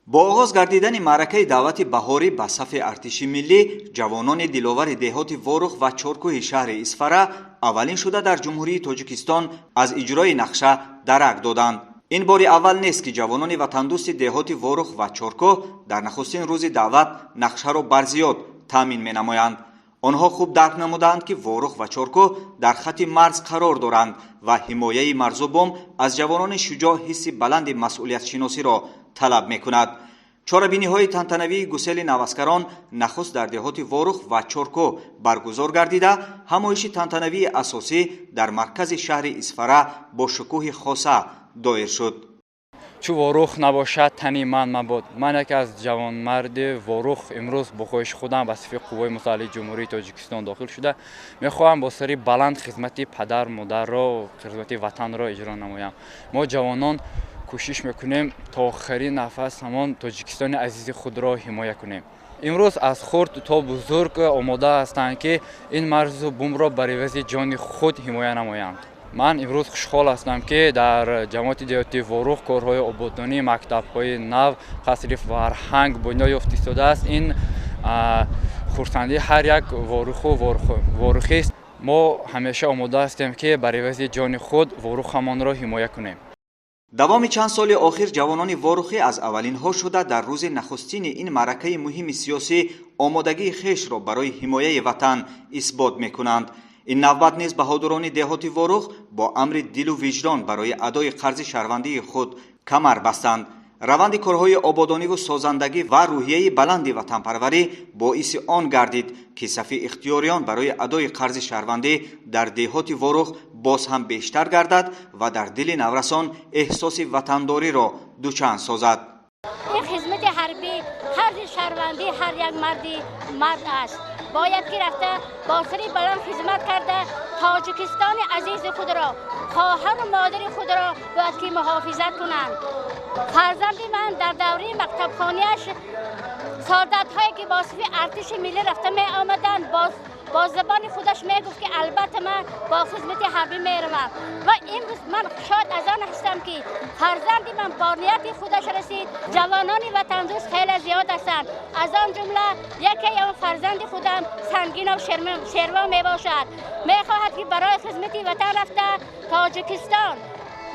Бо оғоз гардидани маъракаи даъвати баҳорӣ ба сафи артиши миллӣ, ҷавонони диловари деҳоти Ворух ва Чоркӯҳи шаҳри Исфара аввалин шуда дар Ҷумҳурии Тоҷикистон аз иҷрои нақша дарак доданд. Ин бори аввал нест, ки ҷавонони ватандӯсти деҳоти Ворух ва Чоркӯҳ дар нахустин рӯзи даъват нақшаро барзиёд таъмин менамоянд. Онҳо хуб дарк намудаанд, ки Ворух ва Чоркӯҳ дар хатти марз қарор доранд ва ҳимояи марзу бум аз ҷавонони шуҷоъ ҳисси баланди масъулиятшиносиро талаб мекунад. Чорабиниҳои тантанавии гусели наваскарон нахуст дар деҳоти Ворух ва Чоркӯҳ баргузор гардида, ҳамоиши тантанавии асосӣ дар маркази шаҳри Исфара бо шукӯҳи хоса доир шуд. Чу Ворух набошад, тани ман мабод. Ман яке аз ҷавонмарди Ворух имрӯз бо хоҳиши худам ба сафи Қувваҳои мусаллаҳи Ҷумҳурии Тоҷикистон дохил шуда, мехоҳам бо сари баланд хизмати падар модарро, хизмати ватанро иҷро намоям. Мо ҷавонон кӯшиш мекунем, то охирин нафас ҳамон Тоҷикистони азизи худро ҳимоя кунем. Имрӯз аз хурд то бузург омода ҳастанд, ки ин марзу бумро бар ивази ҷони худ ҳимоя намоянд. Ман имрӯз хушҳол ҳастам, ки дар ҷамоати деҳоти Ворух корҳои ободонии мактабҳои нав, қасри фарҳанг бунёд ёфт истодааст. Ин хурсандии ҳар як воруху ворухист. Мо ҳамеша омода ҳастем, ки бар ивази ҷони худ Ворухамонро ҳимоя кунем. Давоми чанд соли охир ҷавонони ворухӣ аз аввалинҳо шуда дар рӯзи нахустини ин маъракаи муҳими сиёсӣ омодагии хешро барои ҳимояи ватан исбот мекунанд. Ин навбат низ баҳодурони деҳоти Ворух бо амри дилу виҷдон барои адои қарзи шаҳрвандии худ камар бастанд. Раванди корҳои ободониву созандагӣ ва рӯҳияи баланди ватанпарварӣ боиси он гардид, ки сафи ихтиёриён барои адои қарзи шаҳрвандӣ дар деҳоти Ворух боз ҳам бештар гардад ва дар дили наврасон эҳсоси ватандориро дучанд созад. Ин хизмати ҳарбӣ қарзи шаҳрвандии ҳар як марди мард аст. Бояд ки рафта бо сари баланд хизмат карда, Тоҷикистони азизи худро, хоҳару модари худро бояд ки муҳофизат кунанд. Фарзанди ман дар давраи мактабхониаш солдатҳое ки бо сафи артиши миллӣ рафта меомаданд, бо забони худаш мегуфт, ки албатта ман бо хизмати ҳарбӣ меравам. Ва имрӯз ман шод аз он ҳастам, ки фарзанди ман бо нияти худаш расид. Ҷавонони ватандӯст хеле зиёд ҳастанд, аз он ҷумла яке он фарзанди худам Сангинов Шерво мебошад. Мехоҳад, ки барои хизмати ватан рафта, Тоҷикистон,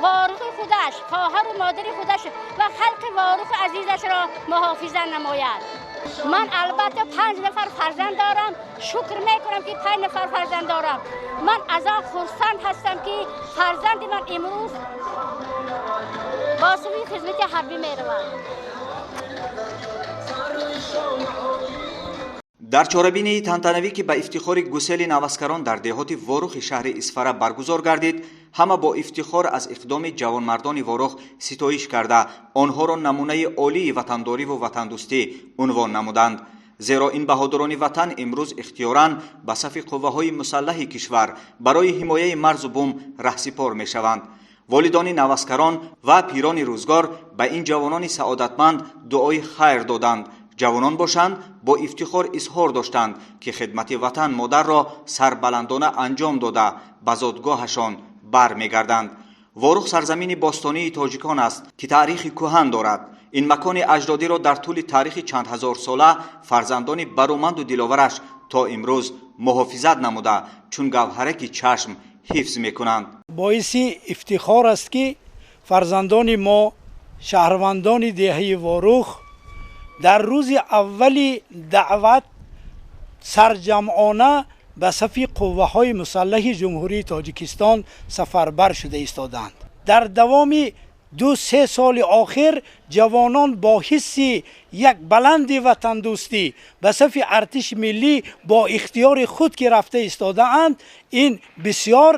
Ворухи худаш, хоҳару модари худаш ва халқи Ворухи азизашро муҳофизат намояд. Ман албатта панҷ нафар фарзанд дорам. Шукр мекунам, ки панҷ нафар фарзанд дорам. Ман аз он хурсанд ҳастам, ки фарзанди ман имрӯз бо сӯи хизмати ҳарбӣ меравад. Дар чорабинии тантанавӣ, ки ба ифтихори гусели наваскарон дар деҳоти Ворухи шаҳри Исфара баргузор гардид, ҳама бо ифтихор аз иқдоми ҷавонмардони Ворух ситоиш карда, онҳоро намунаи олии ватандориву ватандӯстӣ унвон намуданд. Зеро ин баҳодурони ватан имрӯз ихтиёран ба сафи қувваҳои мусаллаҳи кишвар барои ҳимояи марзу бум раҳсипор мешаванд. Волидони наваскарон ва пирони рӯзгор ба ин ҷавонони саодатманд дуои хайр доданд. Ҷавонон бошанд, бо ифтихор изҳор доштанд, ки хидмати ватан модарро сарбаландона анҷом дода, ба зодгоҳашон бармегарданд. Ворух сарзамини бостонии тоҷикон аст, ки таърихи кӯҳан дорад. Ин макони аҷдодиро дар тӯли таърихи чандҳазорсола фарзандони бароманду диловараш то имрӯз муҳофизат намуда, чун гавҳараки чашм ҳифз мекунанд. Боиси ифтихор аст, ки фарзандони мо, шаҳрвандони деҳаи Ворух, дар рӯзи аввали даъват сарҷамъона ба сафи қувваҳои мусаллаҳи Ҷумҳурии Тоҷикистон сафарбар шуда истодаанд. Дар давоми 2-3 соли охир ҷавонон бо ҳисси як баланди ватандӯстӣ ба сафи артиши миллӣ бо ихтиёри худ ки рафта истодаанд, ин бисёр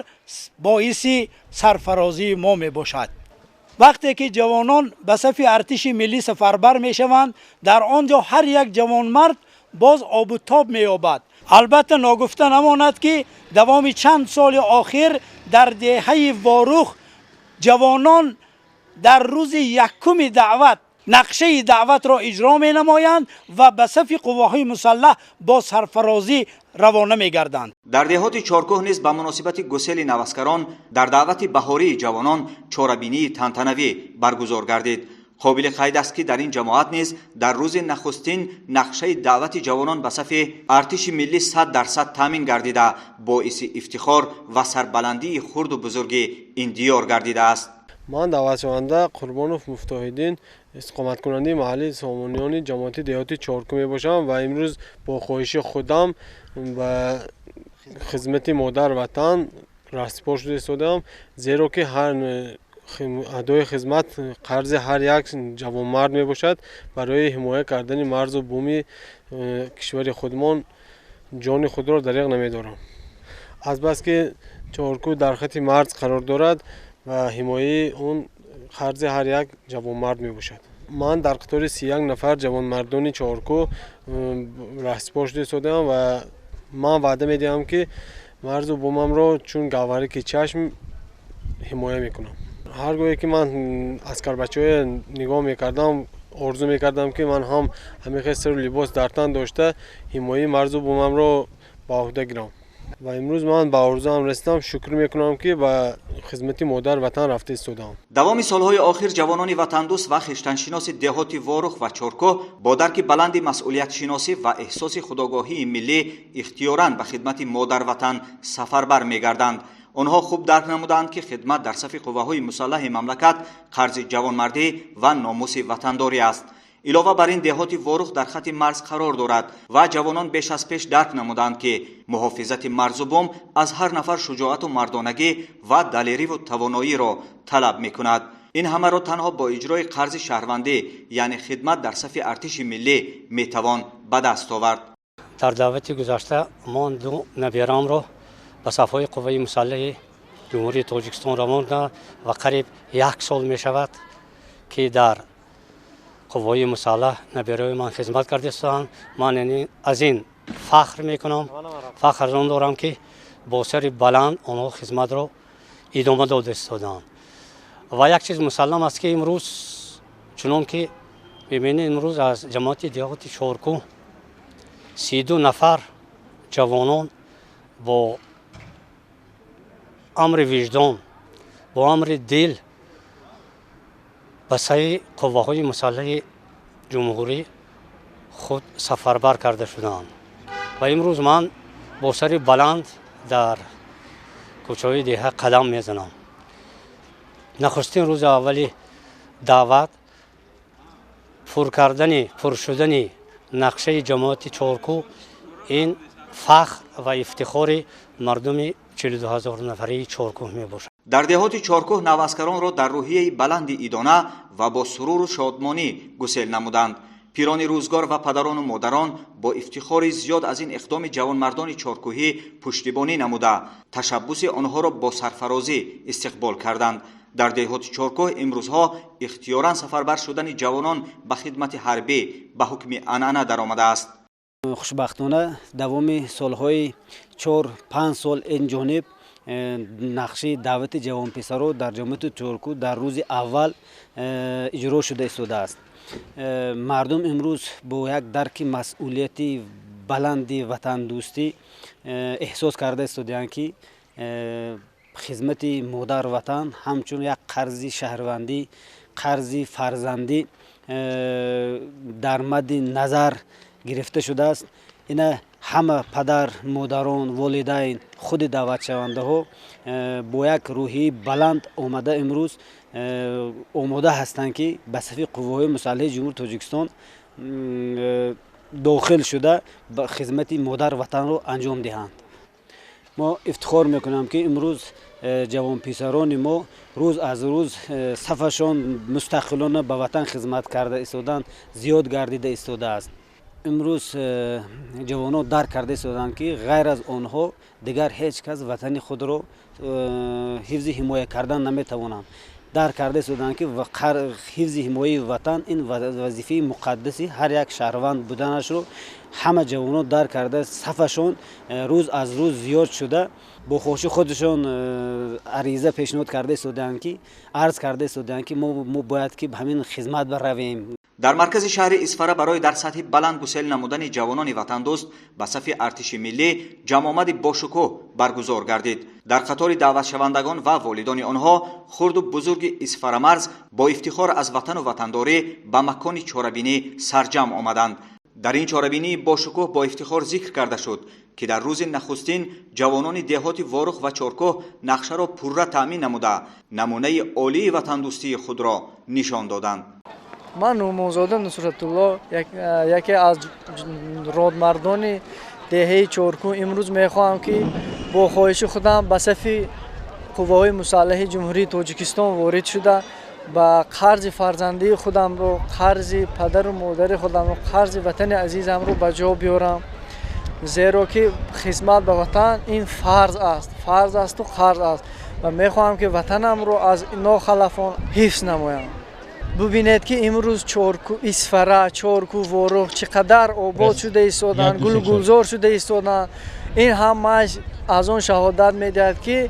боиси сарфарозии мо мебошад. Вақте ки ҷавонон ба сафи артиши миллӣ сафарбар мешаванд, дар он ҷо ҳар як ҷавонмард боз обу тоб меёбад. Албатта, ногуфта намонад, ки давоми чанд соли охир дар деҳаи Ворух ҷавонон дар рӯзи якуми даъват нақшаи даъватро иҷро менамоянд ва ба сафи қувваҳои мусаллаҳ бо сарфарозӣ равона мегарданд. Дар деҳоти Чоркӯҳ низ ба муносибати гусели наваскарон дар даъвати баҳории ҷавонон чорабинии тантанавӣ баргузор гардид. Қобили қайд аст, ки дар ин ҷамоат низ дар рӯзи нахустин нақшаи даъвати ҷавонон ба сафи артиши миллӣ 100% таъмин гардида, боиси ифтихор ва сарбаландии хурду бузурги ин диёр гардидааст. Ман даъватшаванда Қурбонов Муфтоҳиддин, истиқоматкунандаи маҳаллии Сомониёни ҷамоати деҳоти Чоркӯ мебошам ва имрӯз бо хоҳиши худам ба хизмати модар ватан раҳсипор шуда истодаам, зеро ки ҳар адои хизмат қарзи ҳар як ҷавонмард мебошад. Барои ҳимоя кардани марзу буми кишвари худмон ҷони худро дареғ намедорам. Азбаски Чоркӯ дар хати марз қарор дорад ва ҳимояи он қарзи ҳар як ҷавонмард мебошад. Ман дар қатори 31 нафар ҷавонмардони Чоркӯ раҳсипор шуда истодаам ва ман ваъда медиҳам, ки марзу бумамро чун гавҳараки чашм ҳимоя мекунам. Ҳар гоҳе ки ман аскарбачаҳое нигоҳ мекардам, орзу мекардам, ки ман ҳам ҳамин хел сару либос дар тан дошта ҳимояи марзу бумамро ба ӯҳда гирам. Ва имрӯз ман ба орзуам расидам. Шукр мекунам, ки ба хизмати модар ватан рафта истодаам. Давоми солҳои охир ҷавонони ватандӯст ва хештаншиноси деҳоти Ворух ва Чоркӯҳ бо дарки баланди масъулиятшиносӣ ва эҳсоси худогоҳии миллӣ ихтиёран ба хидмати модарватан сафарбар мегарданд. Онҳо хуб дарк намуданд, ки хидмат дар сафи қувваҳои мусаллаҳи мамлакат қарзи ҷавонмардӣ ва номуси ватандорӣ аст. Илова бар ин, деҳоти Ворух дар хати марз қарор дорад ва ҷавонон беш аз пеш дарк намуданд, ки муҳофизати марзу бум аз ҳар нафар шуҷоату мардонагӣ ва далериву тавоноиро талаб мекунад. Ин ҳамаро танҳо бо иҷрои қарзи шаҳрвандӣ, яъне хидмат дар сафи артиши миллӣ, метавон ба даст овард. Дар даъвати гузашта ман ду наберамро ба сафҳои қувваи мусаллаҳи Ҷумҳурии Тоҷикистон равондам ва қариб як сол мешавад, ки дар қувваи мусаллаҳ набераҳои ман хизмат карда истоданд. Ман аз ин фахр мекунам, фахр аз он дорам, ки бо сари баланд онҳо хизматро идома дода истоданд. Ва як чиз мусаллам аст, ки имрӯз, чунон ки мебинед, имрӯз аз ҷамоати деҳоти Чоркӯ 32 нафар ҷавонон бо амри виҷдон, бо амри дил ба саи қувваҳои мусаллаҳи ҷумҳурӣ худ сафарбар карда шуданд. Ва имрӯз ман бо сари баланд дар кӯчаҳои деҳа қадам мезанам. Нахустин рӯзи аввали даъват, пур кардани, пур шудани нақшаи ҷамоати Чоркӯ ин фахр ва ифтихори мардуми 42 000 нафарии Чоркӯҳ мебошад. Дар деҳоти Чоркӯҳ наваскаронро дар рӯҳияи баланди идона ва бо суруру шодмонӣ гусел намуданд. Пирони рӯзгор ва падарону модарон бо ифтихори зиёд аз ин иқдоми ҷавонмардони чоркӯҳӣ пуштибонӣ намуда, ташаббуси онҳоро бо сарфарозӣ истиқбол карданд. Дар деҳоти Чоркӯҳ имрӯзҳо ихтиёран сафарбар шудани ҷавонон ба хидмати ҳарбӣ ба ҳукми анъана даромадааст. Хушбахтона, давоми солҳои 4-5 сол ин ҷониб нақшаи даъвати ҷавонписаро дар ҷамоати Чоркӯ дар рӯзи аввал иҷро шуда истодааст. Мардум имрӯз бо як дарки масъулияти баланди ватандӯстӣ эҳсос карда истодаанд, ки хизмати модар ватан ҳамчун як қарзи шаҳрвандӣ, қарзи фарзандӣ дар мадди назар гирифта шудааст. Ина ҳама падар, модарон, волидайн, худи даъватшавандаҳо бо як рӯҳияи баланд омада, имрӯз омода ҳастанд, ки ба сафи қувваҳои мусаллаҳи Ҷумҳурии Тоҷикистон дохил шуда, хизмати модар ватанро анҷом диҳанд. Мо ифтихор мекунам, ки имрӯз ҷавонписарони мо рӯз аз рӯз сафашон мустақилона ба ватан хизмат карда истодан зиёд гардида истодааст. Имрӯз ҷавонон дарк карда истоданд, ки ғайр аз онҳо дигар ҳеҷ кас ватани худро ҳифзи ҳимоя кардан наметавонанд. Дарк карда истоданд, ки ҳифзи ҳимояи ватан ин вазифаи муқаддаси ҳар як шаҳрванд буданашро ҳама ҷавонон дарк карда, сафашон рӯз аз рӯз зиёд шуда, бо хоҳиши худашон ариза пешниҳод карда истодаанд, ки арз карда истодаанд, ки мо бояд ки ҳамин хизмат баравем. Дар маркази шаҳри Исфара барои дар сатҳи баланд гусел намудани ҷавонони ватандӯст ба сафи артиши миллӣ ҷамъомади бошукӯҳ баргузор гардид. Дар қатори даъватшавандагон ва волидони онҳо хурду бузурги Исфарамарз бо ифтихор аз ватану ватандорӣ ба макони чорабинӣ сарҷамъ омаданд. Дар ин чорабинии бошукӯҳ бо ифтихор зикр карда шуд, ки дар рӯзи нахустин ҷавонони деҳоти Ворух ва Чоркӯҳ нақшаро пурра таъмин намуда, намунаи олии ватандӯстии худро нишон доданд. Ман Нуъмонзода Нусратулло, яке аз родмардони деҳаи Чоркӯҳ, имрӯз мехоҳам, ки бо хоҳиши худам ба сафи қувваҳои мусаллаҳи Ҷумҳурии Тоҷикистон ворид шуда, ба қарзи фарзандии худамро, қарзи падару модари худамро, қарзи ватани азизамро ба ҷо биёрам, зеро ки хизмат ба ватан ин фарз аст, фарз асту қарз аст, ва мехоҳам, ки ватанамро аз нохалафон ҳифз намоям. Бубинед, ки имрӯз Чорку, Исфара, Чорку, Ворух чӣ қадар обод шуда истоданд, гулу гулзор шуда истоданд. Ин ҳамааш аз он шаҳодат медиҳад, ки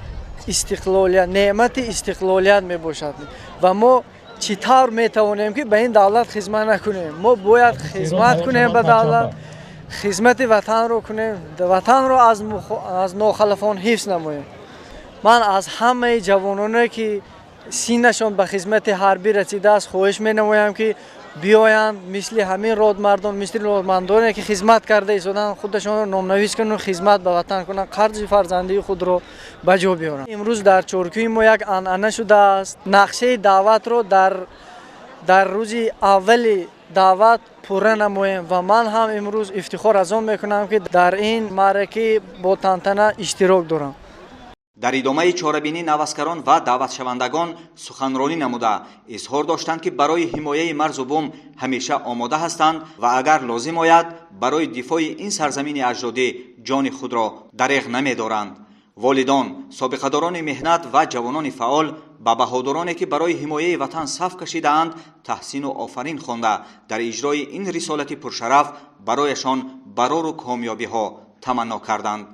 истиқлолият неъмати истиқлолият мебошад, ва мо чӣ тавр метавонем, ки ба ин давлат хизмат накунем? Мо бояд хизмат кунем ба давлат, хизмати ватанро кунем, ватанро аз нохалафон ҳифз намоем. Ман аз ҳамаи ҷавононе, ки синнашон ба хизмати ҳарбӣ расидааст, хоҳиш менамоям, ки биёянд, мисли ҳамин родмардон, мисли родмардоне, ки хизмат карда истоданд, худашонро номнавис кунанд, хизмат ба ватан кунанд, қарзи фарзандии худро ба ҷо биёранд. Имрӯз дар Чоркӯи мо як анъана шудааст: нақшаи даъватро дар рӯзи аввали даъват пурра намоем, ва ман ҳам имрӯз ифтихор аз он мекунам, ки дар ин маъракаи бо тантана иштирок дорам. Дар идомаи чорабинӣ наваскарон ва даъватшавандагон суханронӣ намуда, изҳор доштанд, ки барои ҳимояи марзу бум ҳамеша омода ҳастанд ва агар лозим ояд, барои дифои ин сарзамини аҷдодӣ ҷони худро дареғ намедоранд. Волидон, собиқадорони меҳнат ва ҷавонони фаъол ба баҳодуроне, ки барои ҳимояи ватан саф кашидаанд, таҳсину офарин хонда, дар иҷрои ин рисолати пуршараф барояшон барору комёбиҳо таманно карданд.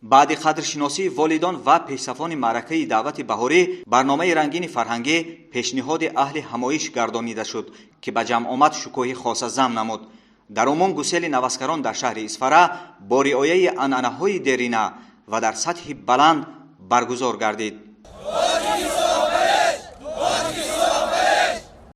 Баъди қадршиносии волидон ва пешсафони маъракаи даъвати баҳорӣ, барномаи рангини фарҳангӣ пешниҳоди аҳли ҳамоиш гардонида шуд, ки ба ҷамъомад шукӯҳи хоса зам намуд. Дар умум гусели наваскарон дар шаҳри Исфара бо риояи анъанаҳои дерина ва дар сатҳи баланд баргузор гардид.